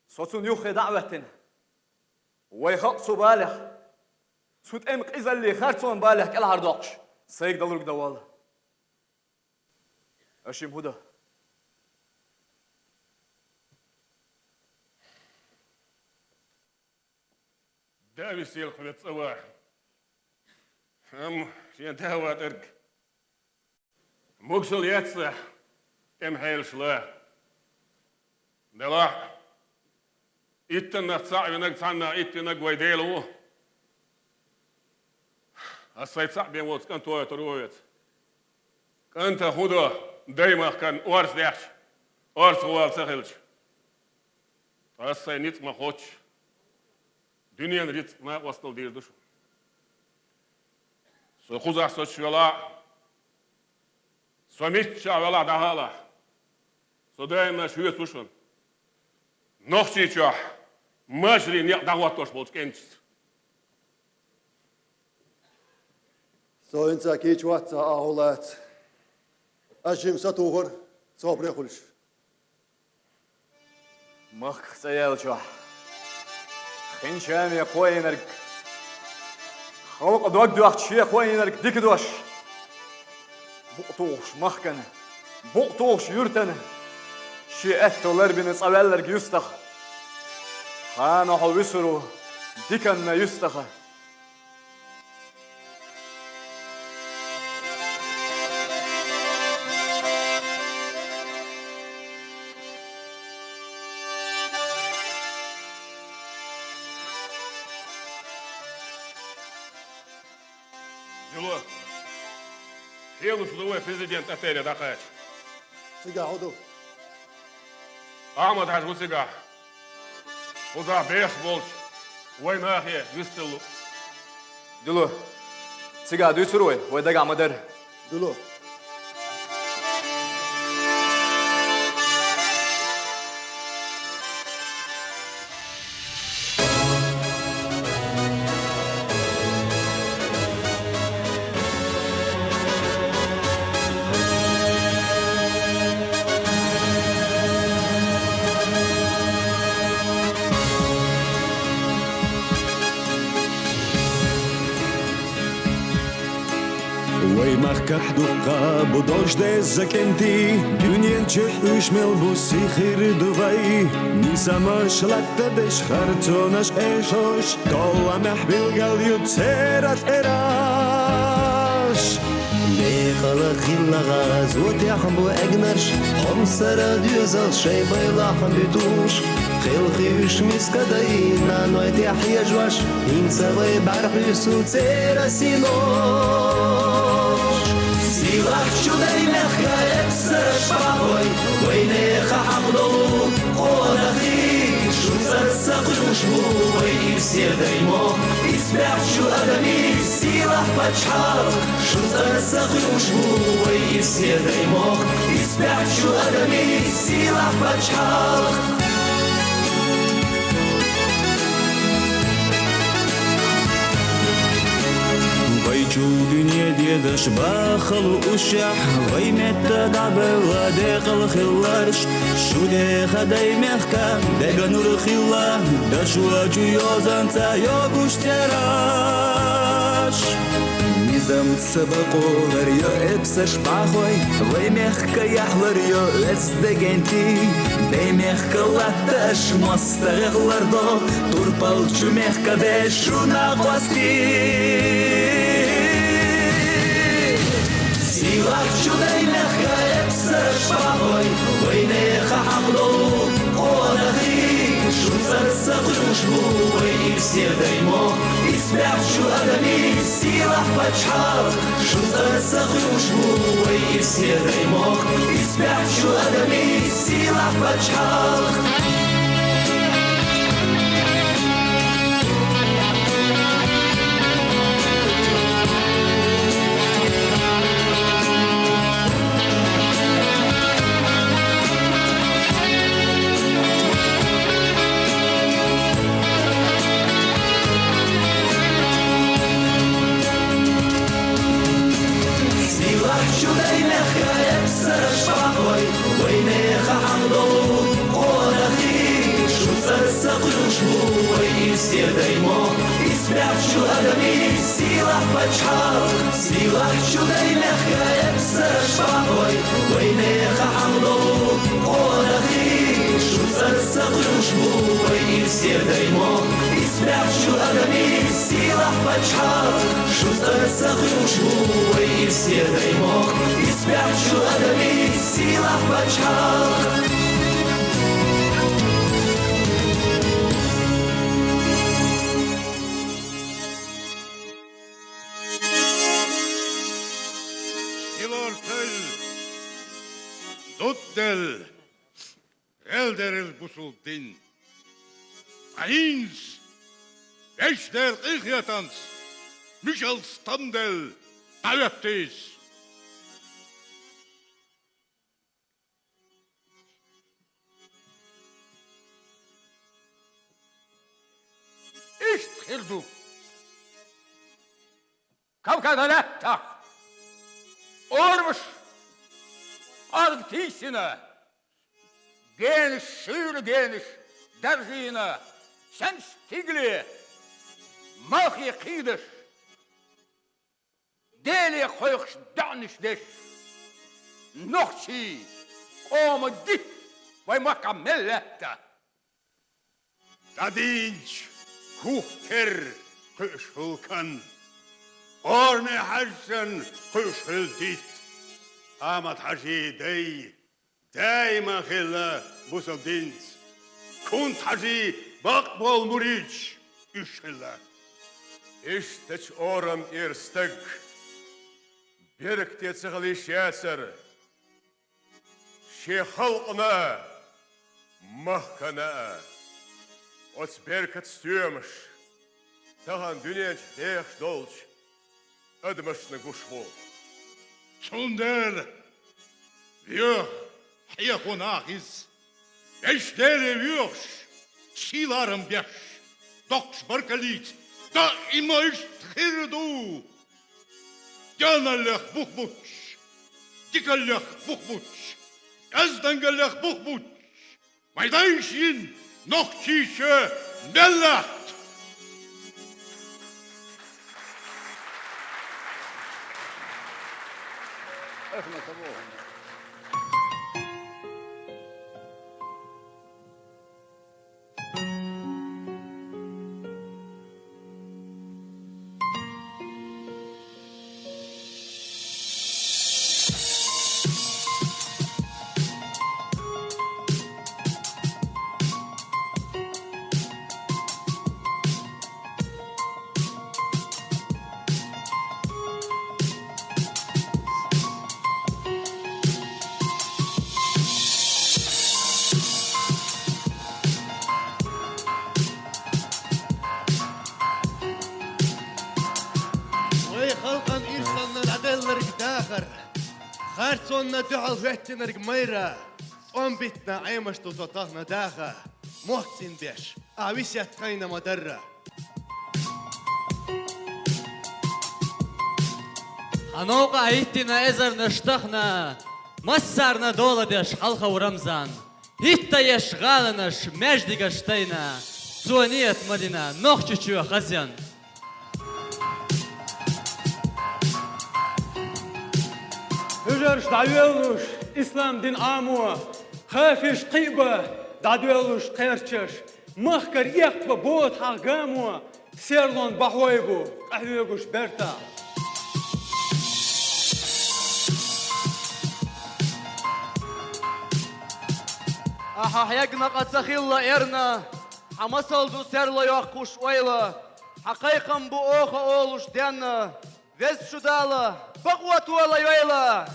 Со цунна юххе дӀа а хӀоьттина, вай халкъ цу балех, цу тӀеман къизаллин харцонан балех кӀелхьардоккхуш, сайга далург дан воллу. Аша-м хӀун до? Да виселла хьоьца цӀа ваха. Амма шен да ватарг могушалла яц сан тӀеман хьелаш лан. Делахь а, иттаннах цхьаъ винарг, цхьаннах итт винарг вай Дела ву. Ас сайн цхьаъ бен волчу кӀанто ойтур ву веца. КӀанта хӀун до, даймахкан орца даьхча, орца гӀала ца хилча? Ас сайн ницкъ ма хоттуш, дуьненан рицкъ накъостал дийр ду шуна. Со кхузахь соцуш велахь а, со миччахь велахь а дӀахаалахь, со даимна шуьца ву шуна. Нохчийчохь машарийн некъ дӀахӀоттош болчу кӀенташца. Со хӀинца кийча вац цхьа а, хьо лаца. Ас жима сатухура, собаре хуьлуш. Махках цӀе яьллачохь, хин чаме кхоийнарг, халкъан дог доьхча шен кхоийнарг дика дош, букъ тухуш махкана, букъ тухуш юьртана, шен аьтто ларбина цӀа ваьлларг юьстаха. Хана хьо вуьсур ву диканна юьстаха. Дило, хьелуш ду вай президент отеля дӀакхача? Цигахь хӀун ду? Ахьмад-Хьаьжа ву цигахь. Кхузахь бехаш болчу вайн нахе вистхилла. Дило, цигахь дуьйцур вай, вай дагахь ма-дарра. Дило. Махкахь дуккха бу дожде закенти, дуьнен чуьхь уьш мел бу сихир ду вай. Нисамаш латтадеш, харцонаш эшош, толла мехь билгал ю церан цӀераш. Мекъала хилла гӀазотехь бу эгнарш, хӀомсара доьзал шайн байлахь буьтуш. Кхелхи уьш миска дай, наной тӀехь хьежош, хӀинца вай бӀарахьуьйсу церан синош. Сийлахь чу дай мехка эпсараш бахой, вайнеха хьакъ долу къонахий, шу цӀарца кхуьуш бу вай ирсе дай мохк, исбаьхьчу адамийн сийлахь пачхьалкх. Шу цӀарца кхуьуш бу вай ирсе дай мохк, исбаьхьчу адамийн сийлахь пачхьалкх. Вай чу дуьне дезаш бахалу ушшехь, вай метта дӀабевлла декъала хилларш. Шу деха дай мехка бега нур хилла, дашо чу йозанца йогуш цераш. Низамца бакъо лар йо эпсарш бахой, вай мехка яхь лар йо оьзда генти. Дай мехка латташ мостагӀех лардо, турпал чу мехка деш шу накъостий. Сийлахь чу дай мехка эпсараш бахой, вайнеха хьакъ долу къонахий, шу цӀарца кхуьуш бу вай ирсе дай мохк, исбаьхьчу адамийн сийлахь пачхьалкх. Шу цӀарца кхуьуш бу вай ирсе дай мохк, исбаьхьчу адамийн сийлахь пачхьалкх. Сийлахь чу дай мехка эпсараш бахой, вайнеха хьакъ долу къонахий, шу цӀарца кхуьуш бу вай ирсе дай мохк, исбаьхьчу адамийн сийлахь пачхьалкх. Сийлахь чу дай мехка эпсараш бахой, вайнеха хьакъ долу къонахий, шу цӀарца кхуьуш бу вай ирсе дай мохк, исбаьхьчу адамийн сийлахь пачхьалкх. Шу цӀарца кхуьуш бу вай ирсе дай мохк, исбаьхьчу адамийн сийлахь пачхьалкх. Стилор тел, дуддел, гӀелдерил бусул дин. Ткъа хӀинца вешдер къинхетамца, муьшал стамдел дӀаветтийс. Иштта хир ду. Кавказан лаьттахь орамаш къорга тийсина, генаш, шуьйра генаш даржийна, сен стигале малхе кхийдаш, Деле кхойкхуш доӀанаш деш, нохчийн къоман дитт вай махкахь мел лаьтта. ДӀадийначу кух-керра кхуьуш хӀулкан, Ораме ХьаьжцӀан кхуьуш хилла дитт. Ахьмад-Хьаьжин дай даима хилла бусалба динца, Кунта-Хьаьжин бакъболу муридаш уьш хилла. Ишттачу орам тӀера стаг беркате ца хила йиш яцара, шен халкъана а, махкана а. Оцу беркатан стоьмаш тахана дуьнен чу дехаш долчу адамашна гуш бу. Цундела воьху хьехо нах иза, вешан Деле воьхуш, сийлахь-ларам беш, доккхуш баркаллица, даима иштта хир ду. Денналлех бух буттуш, дикаллех бух буттуш, оьздангаллех бух буттуш, вайн дайша йина нохчийн шен мел латта. Вай халкъан ирсанна дӀаделларг дахар, харцонна дуьхьал хӀоьттинарг майра, тӀом битина Ӏемаш ду со тахана даха, мохк цӀинбеш, ахь весет тхайна ма-дарра. Хьан новкъа Ӏиттина эзарнаш тахана, массарна дола деш хьалха ву Рамзан. ХӀиттаеш гӀаланаш маьждигаш тайна, цо нийят ма дина Нохчийчоь хазъян. Хьуьжарш дӀайоьллуш, ислам дин Ӏамо, хафиш кхиъба, дӀадоьллуш кхерчаш, махкара эккхаба бода хьагӀ гамо, серлон бахьой бу, къахьоьгуш бертахь. Ахьа хьегна къа ца хилла эрна, хьан масал ду серла йоккхуш ойла, хьан кхайкхам бу оха олуш денна, Везачу Дала, бакъо тола йойла!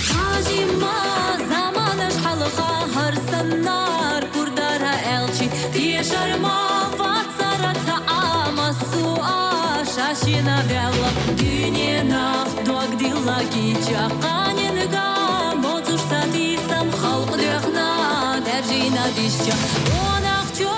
Хьажимма заманаш хьалха хӀара санна кура дара аьлча, тешар ма вацара цхьа а массо а ша шена ваьлла. Дуьненах дог дилла кийча, кханенга моцуш цхьа тийсам халкъ доьхна даьржийна дисча. Гонахчо